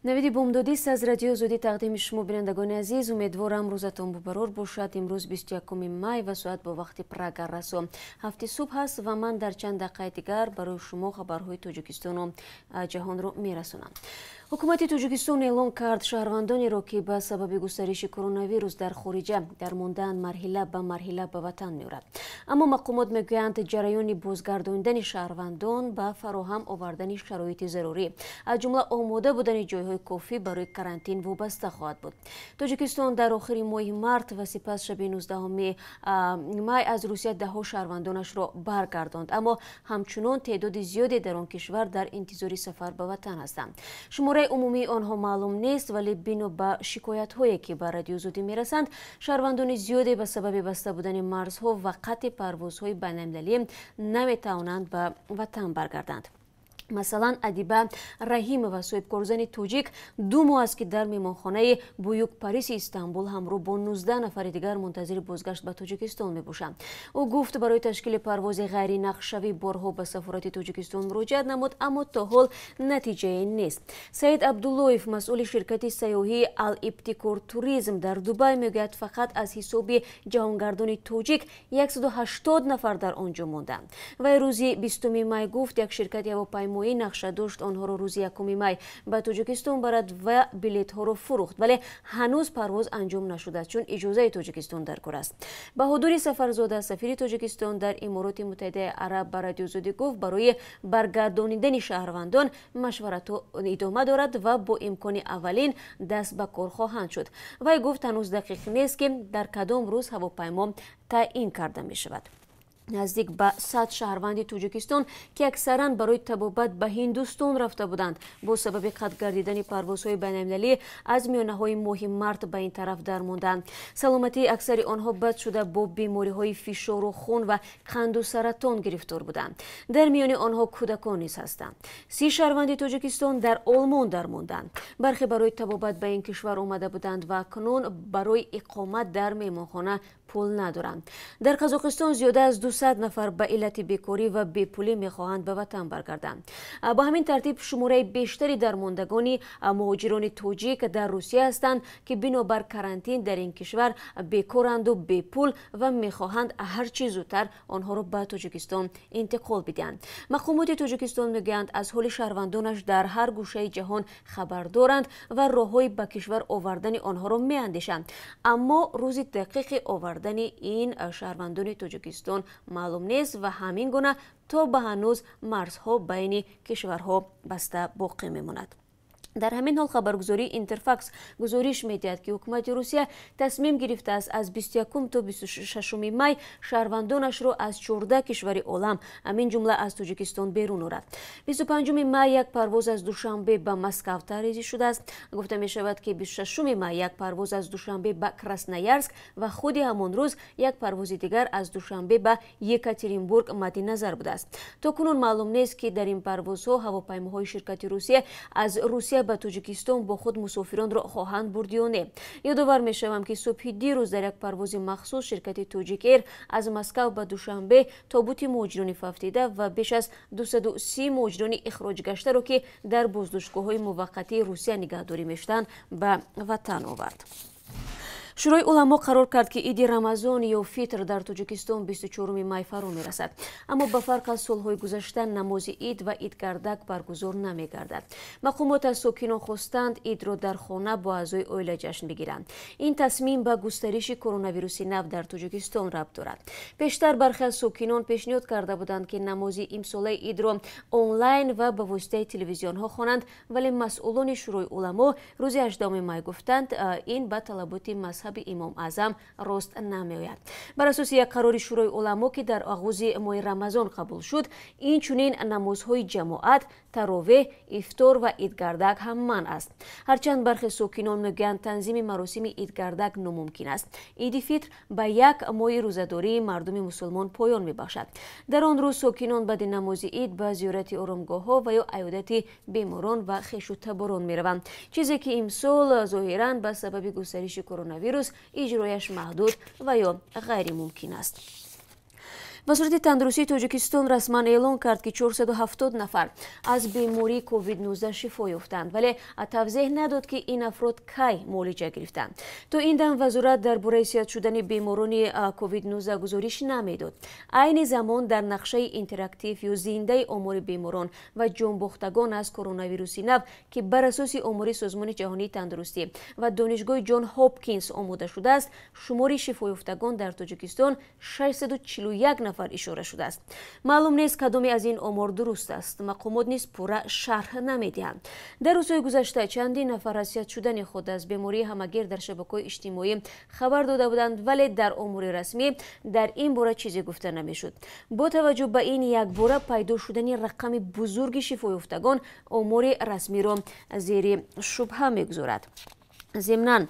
Навиди бомдодист аз Радиои Озодӣ тақдими шумо, бинандагони азиз. Умедворам, рӯзатон бубарор бошад. Имрӯз 21 май ва соат бо вақти Прага расо 7 субҳ аст ва ман дар чанд дақиқаи дигар барои шумо хабарҳои Тоҷикистону ҷаҳонро мерасонам. Ҳукумати Тоҷикистон эълон кард, шаҳрвандонеро, ки ба сабаби густариши коронавирус дар хориҷа дармондаанд, марҳила ба марҳила ба ватан меорад. Аммо мақомот мегӯянд, ҷараёни бозгардонидани шаҳрвандон ба фароҳам овардани шароити зарурӣ, аз ҷумла омода будани ҷойҳои кофӣ барои карантин, вобаста хоҳад буд. Тоҷикистон дар охири моҳи март ва сипас шаби 19 май аз Русия даҳҳо шаҳрвандонашро баргардонд, аммо ҳамчунон теъдоди зиёде дар он кишвар дар интизори сафар ба ватан ҳастанд. Шумораи умумии онҳо маълум нест, вале бино ба шикоятҳое, ки ба Радиои Озодӣ мерасанд, шаҳрвандони зиёде ба сабаби баста будани марзҳо ва қатъи парвозҳои байналмилалӣ наметавонанд ба ватан баргарданд. Масалан, Адиба Раҳимова, соҳибкорзани тоҷик, 2 моҳ аст, ки дар меҳмонхонаи Буюк Париси Истанбул ҳамроҳ бо 19 нафари дигар мунтазири бозгашт ба Тоҷикистон мебошанд. Ӯ гуфт, барои ташкили парвози ғайринақшавӣ борҳо ба сафорати Тоҷикистон муроҷиат намуд, аммо то ҳол натиҷае нест. Саид Абдуллоев, масъули ширкати сайёҳии Ал Ибтикор Туризм дар Дубай, мегӯяд, фақат аз ҳисоби ҷаҳонгардони тоҷик 180 нафар дар он ҷо монданд. Вай рӯзи 20 май гуфт, як ширкати ҳавопаймоӣ нақша дошт онҳоро рӯзи 1 май ба Тоҷикистон барад ва билетҳоро фурӯхт, вале ҳанӯз парвоз анҷом нашудааст, чун иҷозаи Тоҷикистон дар кор аст. Баҳодури Сафарзода, сафири Тоҷикистон дар Имороти Муттаҳидаи Араб, ба Радиои Озодӣ гуфт, барои баргардонидани шаҳрвандон машваратҳо идома дорад ва бо имкони аввалин даст ба кор хоҳанд шуд. Вай гуфт, ҳанӯз дақиқ нест, ки дар кадом рӯз ҳавопаймо таъин карда мешавад. Наздик ба 100 шаҳрванди Тоҷикистон, ки аксаран барои табобат ба Ҳиндустон рафта буданд, бо сабаби қатъ гардидани парвозҳои байналмилалӣ аз миёнаҳои моҳи март ба ин тараф дармонданд. Саломатии аксари онҳо бад шуда, бо бемориҳои фишору хун ва қанду саратон гирифтор буданд. Дар миёни онҳо кӯдакон низ ҳастанд. 30 шаҳрванди Тоҷикистон дар Олмон дармонданд. Бархе барои табобат ба ин кишвар омада буданд ва акнун барои иқомат дар меҳмонхона пул надоранд. Дар Қазоқистон зиёда аз 200 нафар ба иллати бекорӣ ва бепулӣ мехоҳанд ба ватан баргарданд. Ба ҳамин тартиб, шумораи бештари дармондагони муҳоҷирони тоҷик дар Русия ҳастанд, ки бинобар карантин дар ин кишвар бекоранду бепул ва мехоҳанд ҳар чӣ зудтар онҳоро ба Тоҷикистон интиқол бидиҳанд. Мақомоти Тоҷикистон мегӯянд, аз ҳоли шаҳрвандонаш дар ҳар гӯшаи ҷаҳон хабар доранд ва роҳҳои ба кишвар овардани онҳоро меандешанд, аммо рӯзи дақиқи овардани ин шаҳрвандони Тоҷикистон маълум нест ва ҳамин гуна то ба ҳанӯз марзҳо байни кишварҳо баста боқӣ мемонад. Дар ҳамин ҳол, хабаргузории Интерфакс гузориш медиҳад, ки ҳукумати Русия тасмим гирифтааст, аз 21 то 26 май шаҳрвандонашро аз 14 кишвари олам, ҳамин ҷумла аз Тоҷикистон, берун орад. 25 май як парвоз аз Душанбе ба Москав тарҳрезӣ шудааст. Гуфта мешавад, ки 26 май як парвоз аз Душанбе ба Красноярск ва худи ҳамон рӯз як парвози дигар аз Душанбе ба Екатеринбург мадди назар будааст. То кунун маълум нест, ки дар ин парвозҳо ҳавопаймоҳои ширкати Русия аз Русия ба Тоҷикистон бо худ мусофиронро хоҳанд бурд ё не. Ёдовар мешавам, ки субҳи дирӯз дар як парвози махсус ширкати Тоҷик Эйр аз Москав ба Душанбе тобути муҳоҷирони фавтида ва беш аз 230 муҳоҷирони ихроҷгаштаро, ки дар боздоштгоҳҳои муваққатии Русия нигаҳдорӣ мешуданд, ба ватан овард. Шӯрои уламо қарор кард, ки иди Рамазон ё Фитр дар Тоҷикистон 24 май фаро мерасад, аммо ба фарқ аз солҳои гузашта намози ид ва идгардак баргузор намегардад. Мақомот аз сокинон хостанд, идро дар хона бо аъзои оила ҷашн бигиранд. Ин тасмим ба густариши коронавируси нав дар Тоҷикистон рабт дорад. Пештар бархе аз сокинон пешниҳод карда буданд, ки намози имсолаи идро онлайн ва ба воситаи телевизионҳо хонанд, вале масъулони Шӯрои уламо рӯзи 18 май гуфтанд, ин ба талаботи мазҳаби Имом Аъзам рост намеояд. Бар асоси як қарори Шӯрои уламо, ки дар оғози моҳи Рамазон қабул шуд, инчунин намозҳои ҷамоат, таровеҳ, ифтор ва идгардак ҳам манъ аст. Ҳарчанд бархе сокинон мегӯянд, танзими маросими идгардак номумкин аст. Иди Фитр ба як моҳи рӯзадории мардуми мусулмон поён мебахшад. Дар он рӯз сокинон баъди намози ид ба зиёрати оромгоҳҳо ва ё аёдати беморон ва хешу таборон мераванд, чизе ки имсол зоҳиран ба сабаби густариши коронавирус иҷрояш маҳдуд ва ё ғайримумкин аст. Вазорати тандурустии Тоҷикистон расман эълон кард, ки 470 нафар аз бемории COVID-19 шифо ёфтанд, вале тавзеҳ надод, ки ин афрод кай муолиҷа гирифтанд. То ин дам вазорат дар бораи сиҳат шудани беморони COVID-19 гузориш намедод. Айни замон дар нақшаи интерактив ё зиндаи омори беморон ва ҷонбохтагон аз коронавируси нав, ки бар асоси омори Созмони ҷаҳонии тандурустӣ ва Донишгоҳи Ҷон Ҳопкинс омода шудааст, шумори шифоёфтагон дар Тоҷикистон 641 нафар ишора шудааст. Маълум нест, кадоме аз ин омор дуруст аст. Мақомот низ пурра шарҳ намедиҳанд. Дар рӯзҳои гузашта чандин нафар аз сиҳат шудани худ аз бемории ҳамагир дар шабакаҳои иҷтимоӣ хабар дода буданд, вале дар омори расмӣ дар ин бора чизе гуфта намешуд. Бо таваҷҷӯҳ ба ин якбора пайдо шудани рақами бузурги шифоёфтагон омори расмиро зери шубҳа мегузорад. Зимнан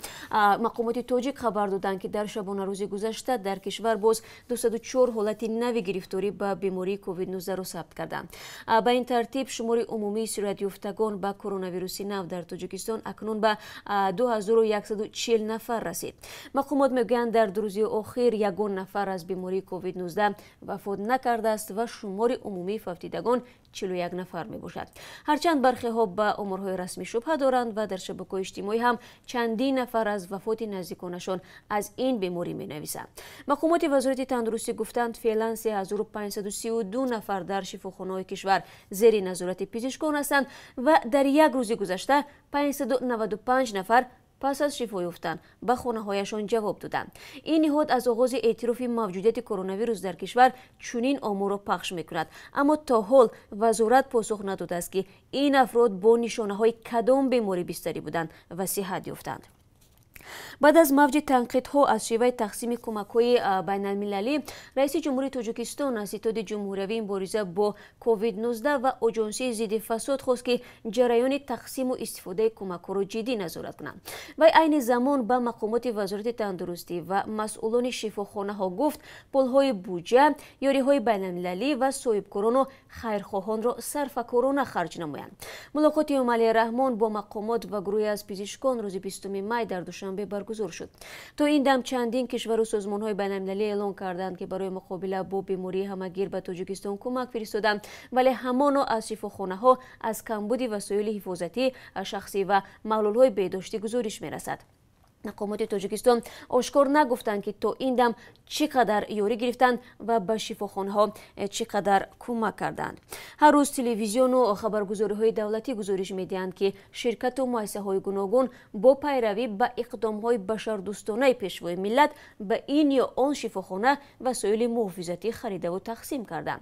мақомоти тоҷик хабар доданд, ки дар шабонарӯзи гузашта дар кишвар боз 204 ҳолати нави гирифторӣ ба бемории COVID-19-ро сабт карданд. Ба ин тартиб шумори умумии сироятёфтагон ба коронавируси нав дар Тоҷикистон акнун ба 2140 нафар расид. Мақомот мегӯянд, дар ду рӯзи охир ягон нафар аз бемории COVID-19 вафот накардааст ва шумори умумии фавтидагон 41 нафар мебошад. Ҳарчанд бархеҳо ба оморҳои расмӣ шубҳа доранд ва дар шабакаҳои иҷтимоӣ ҳам чандин нафар аз вафоти наздиконашон аз ин беморӣ менависанд. Мақомоти вазорати тандурустӣ гуфтанд, феълан 3532 нафар дар шифохонаҳои кишвар зери назорати пизишкон ҳастанд ва дар як рӯзи гузашта 595 нафар пас аз шифо ёфтан ба хонаҳояшон ҷавоб доданд. Ин ниҳод аз оғози эътирофи мавҷудияти коронавирус дар кишвар чунин оморро пахш мекунад, аммо то ҳол вазорат посух надодааст, ки ин афрод бо нишонаҳои кадом беморӣ бистарӣ буданд ва сиҳат ёфтанд. Баъд аз мавҷи танқидҳо аз шеваи тақсими кӯмакҳои байналмилалӣ, раиси ҷумҳурии Тоҷикистон аз Иттиҳоди ҷумҳуриявии мубориза бо COVID-19 ва Оҷонсии зидди фасод хост, ки ҷараёни тақсиму истифодаи кӯмакҳоро ҷиддӣ назорат кунанд. Вай айни замон ба мақомоти вазорати тандурустӣ ва масъулони шифохонаҳо гуфт, пулҳои буҷа, ёриҳои байналмилалӣ ва соҳибкорону хайрхоҳонро сарфакорона харҷ намоянд. Мулоқоти Эмомалӣ Раҳмон бо мақомот ва гурӯҳе аз пизишкон рӯзи 20 май дар Душанбе баргузор шуд. То ин дам чандин кишвару созмонҳои байналмилалӣ эълон карданд, ки барои муқобила бо бемории ҳамагир ба Тоҷикистон кӯмак фиристоданд, вале ҳамоно аз шифохонаҳо аз камбуди васоили ҳифозатӣ, шахсӣ ва маҳлулҳои беҳдоштӣ гузориш мерасад. Мақомоти Тоҷикистон ошкор нагуфтанд, ки то ин дам чӣ қадар ёрӣ гирифтанд ва ба шифохонаҳо чӣ қадар кӯмак карданд. Ҳар рӯз телевизиону хабаргузориҳои давлатӣ гузориш медиҳанд, ки ширкату муассисаҳои гуногун бо пайравӣ ба иқдомҳои башардӯстонаи пешвои миллат ба ин ё он шифохона васоили муҳофизатӣ харидаву тақсим карданд.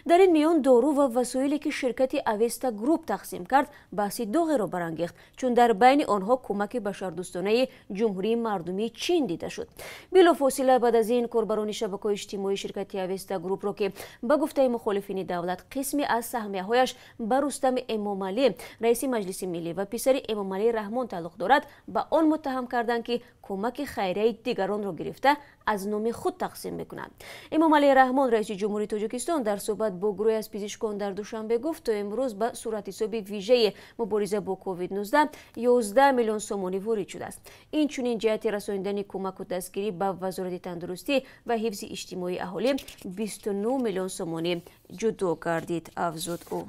Дар ин миён дору ва васоиле, ки ширкати Авеста Груп тақсим кард, баҳси доғеро барангехт, чун дар байни онҳо кӯмаки башардӯстонаи Ҷумҳурии мардумии Чин дида шуд. Билофосила баъд аз ин корбарони шабакаҳои иҷтимоии ширкати Авеста Групро, ки ба гуфтаи мухолифини давлат қисме аз саҳмияҳояш ба Рустами Эмомалӣ, раиси Маҷлиси миллӣ ва писари Эмомалӣ Раҳмон тааллуқ дорад, ба он муттаҳам карданд, ки кӯмаки хайрияи дигаронро гирифта аз номи худ тақсим мекунанд. Эмомалӣ Раҳмон, раиси ҷумҳурии Тоҷикистон, дар суҳбат бо гурӯҳе аз пизишкон дар Душанбе гуфт, то имрӯз ба суратҳисоби вижаи мубориза бо COVID-19 11 миллион сомонӣ ворид шудааст. Инчунин ҷиҳати расонидани кӯмаку дастгирӣ ба Вазорати тандурустӣ ва ҳифзи иҷтимоии аҳолӣ 29 миллион сомонӣ ҷудо гардид, афзуд ӯ.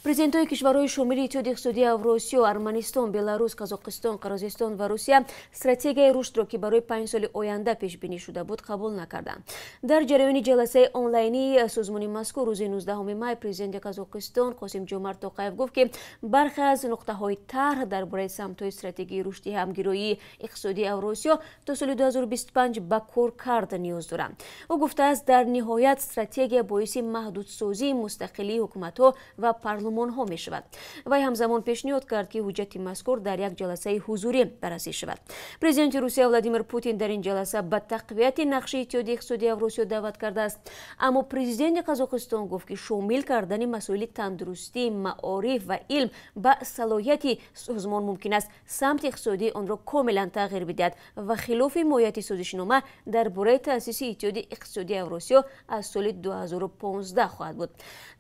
Президентҳои кишварҳои шомили Иттиҳоди иқтисодии Авросиё, Арманистон, Беларус, Қазоқистон, Қирғизистон ва Русия стратегияи рушдро, ки барои 5 соли оянда пешбинӣ шуда буд, қабул накарданд. Дар ҷараёни ҷаласаи онлайнии созмони мазкур рӯзи 19 май президенти Қазоқистон Қосим Ҷомарт Тоқаев гуфт, ки бархе аз нуқтаҳои тарҳ дар бораи самтҳои стратегии рушди ҳамгироии иқтисодии Авросиё то соли 2025 ба коркард ниёз доранд. Ӯ гуфтааст, дар ниҳоят стратегия боиси маҳдудсозии мустақилии ҳукуматҳо ва парлумонҳо мешавад. Вай ҳамзамон пешниҳод кард, ки ҳуҷҷати мазкур дар як ҷаласаи ҳузурӣ баррасӣ шавад. Президенти Русия Владимир Путин дар ин ҷаласа ба тақвияти нақши Иттиҳоди иқтисодии Авросиё даъват кардааст, аммо президенти Қазоқистон гуфт, ки шомил кардани масоили тандурустӣ, маориф ва илм ба салоҳияти созмон мумкин аст самти иқтисодии онро комилан тағйир бидиҳад ва хилофи моҳияти созишнома дар бораи таъсиси Иттиҳоди иқтисодии Авросиё аз соли 2015 хоҳад буд.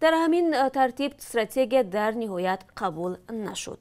Дар ҳамин тартиб стратегия дар ниҳоят қабул нашуд.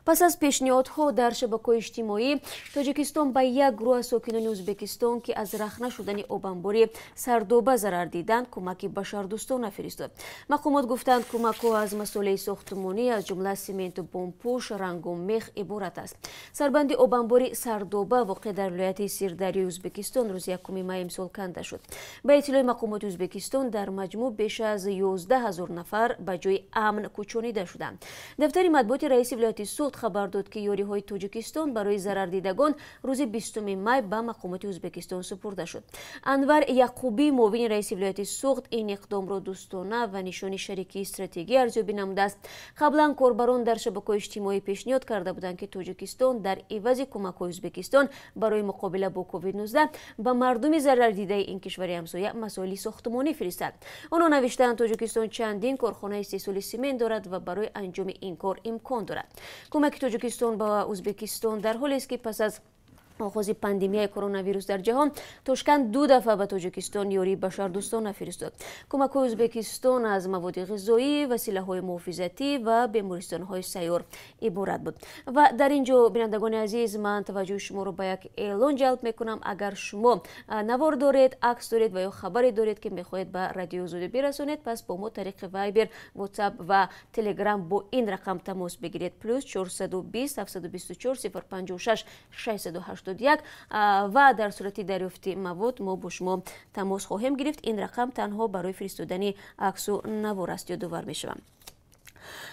Пас аз пешниҳодҳо дар шабакаҳои иҷтимоӣ, Тоҷикистон ба як гурӯҳ аз сокинони Ӯзбекистон, ки аз рахна шудани обанбори Сардоба зарар диданд, кӯмаки башардӯстона фиристод. Мақомот гуфтанд, кӯмакҳо аз масолеҳи сохтмонӣ, аз ҷумла сименту бомпӯш, рангу мех иборат аст. Сарбанди обанбори Сардоба воқеъ дар вилояти Сирдарёи Ӯзбекистон рӯзи 1 май имсол канда шуд. Ба иттилои мақомоти Ӯзбекистон, дар маҷмӯъ беш аз 11 ҳазор нафар ба ҷои амн кӯчонида шуданд. Дафтари матбуоти раиси вилояти Суғд хабар дод, ки ёриҳои Тоҷикистон барои зарардидагон рӯзи 20 май ба мақомоти Ӯзбекистон супурда шуд. Анвар Яқубӣ, муовини раиси вилояти Суғд, ин иқдомро дӯстона ва нишони шарикии стратегӣ арзёбӣ намудааст. Қаблан корбарон дар шабакаҳои иҷтимоӣ пешниҳод карда буданд, ки Тоҷикистон дар ивази кӯмакҳои Ӯзбекистон барои муқобила бо COVID-19 ба мардуми зарардидаи ин кишвари ҳамсоя масоили сохтмонӣ фиристад. Онҳо навиштаанд, Тоҷикистон чандин корхонаи истеҳсоли симент дорад ва барои анҷоми ин кор имкон дорад. Кӯмаки Тоҷикистон ба Ӯзбекистон дар ҳолест, ки пас аз оғози пандемияи коронавирус дар ҷаҳон Тошканд ду дафъа ба Тоҷикистон ёрии башардӯстона фиристод. Кӯмакҳои Ӯзбекистон аз маводи ғизоӣ, василаҳои муҳофизатӣ ва бемористонҳои сайёр иборат буд. Ва дар ин ҷо, бинандагони азиз, ман таваҷҷӯҳи шуморо ба як эълон ҷалб мекунам. Агар шумо навор доред, акс доред ва ё хабаре доред, ки мехоҳед ба Радиои Озодӣ бирасонед, пас бо мо тариқи Вайбер, Ватсап ва Телеграм бо ин рақам тамос бигиред: плюс 420 724 056 681. Ва дар сурати дарёфти мавод мо бо шумо тамос хоҳем гирифт. Ин рақам танҳо барои фиристодани аксу навор аст, ёдовар мешавам.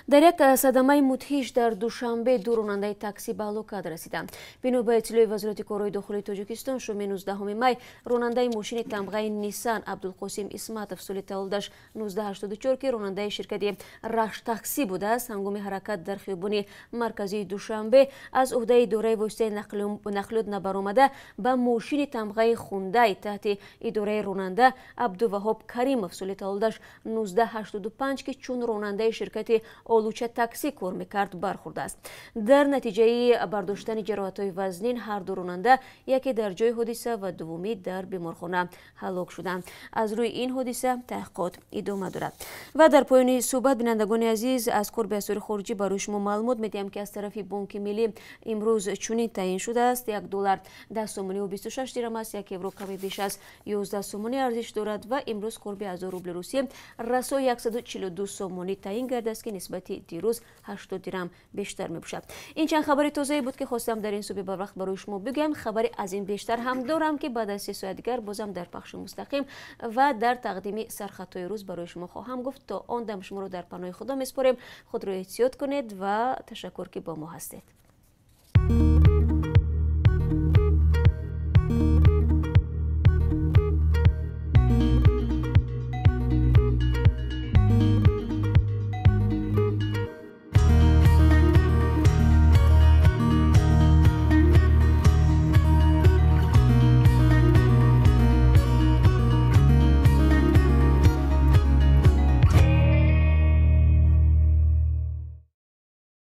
Дар як садамаи мудҳиш дар Душанбе ду ронандаи таксӣ ба ҳалокат расиданд. Бино ба иттилои Вазорати корҳои дохилии Тоҷикистон, шоми 19 май ронандаи мошини тамғаи Ниссан Абдулқосим Исматов, соли таваллудаш 1984, ки ронандаи ширкати Рахш таксӣ будааст, ҳангоми ҳаракат дар хиёбони марказии Душанбе аз уҳдаи идораи воситаи нақлиёт набаромада ба мошини тамғаи Хундай таҳти идораи ронанда Абдуваҳоб Каримов, соли таваллудаш 1985, ки чун ронандаи ширкати Олуча таксӣ кор мекард, бархӯрдааст. Дар натиҷаи бардоштани ҷароҳатҳои вазнин ҳар ду ронанда, яке дар ҷои ҳодиса ва дуввумӣ дар беморхона ҳалок шуданд. Аз рӯи ин ҳодиса таҳқиқот идома дорад. Ва дар поёни суҳбат, бинандагони азиз, аз қурби асъори хориҷӣ барои шумо маълумот медиҳам, ки аз тарафи Бонки Миллӣ имрӯз чунин таъин шудааст: 1 доллар 10 сомониву 26 дирам аст, 1 евро каме беш аз 11 сомонӣ арзиш дорад ва имрӯз қурби 1000 рубли Русия расо 142 сомонӣ таъин гардааст, ки нисбати дирӯз 80 дирам бештар мебошад. Ин чанд хабари тозае буд, ки хостам дар ин субҳи барвақт барои шумо бигӯям. Хабари аз ин бештар ҳам дорам, ки баъд аз 3 соат дигар бозам дар пахши мустақим ва дар тақдими сархатҳои рӯз барои шумо хоҳам гуфт. То он дам шуморо дар паноҳи Худо месупорем. Худро эҳтиёт кунед ва ташаккур, ки бо мо ҳастед.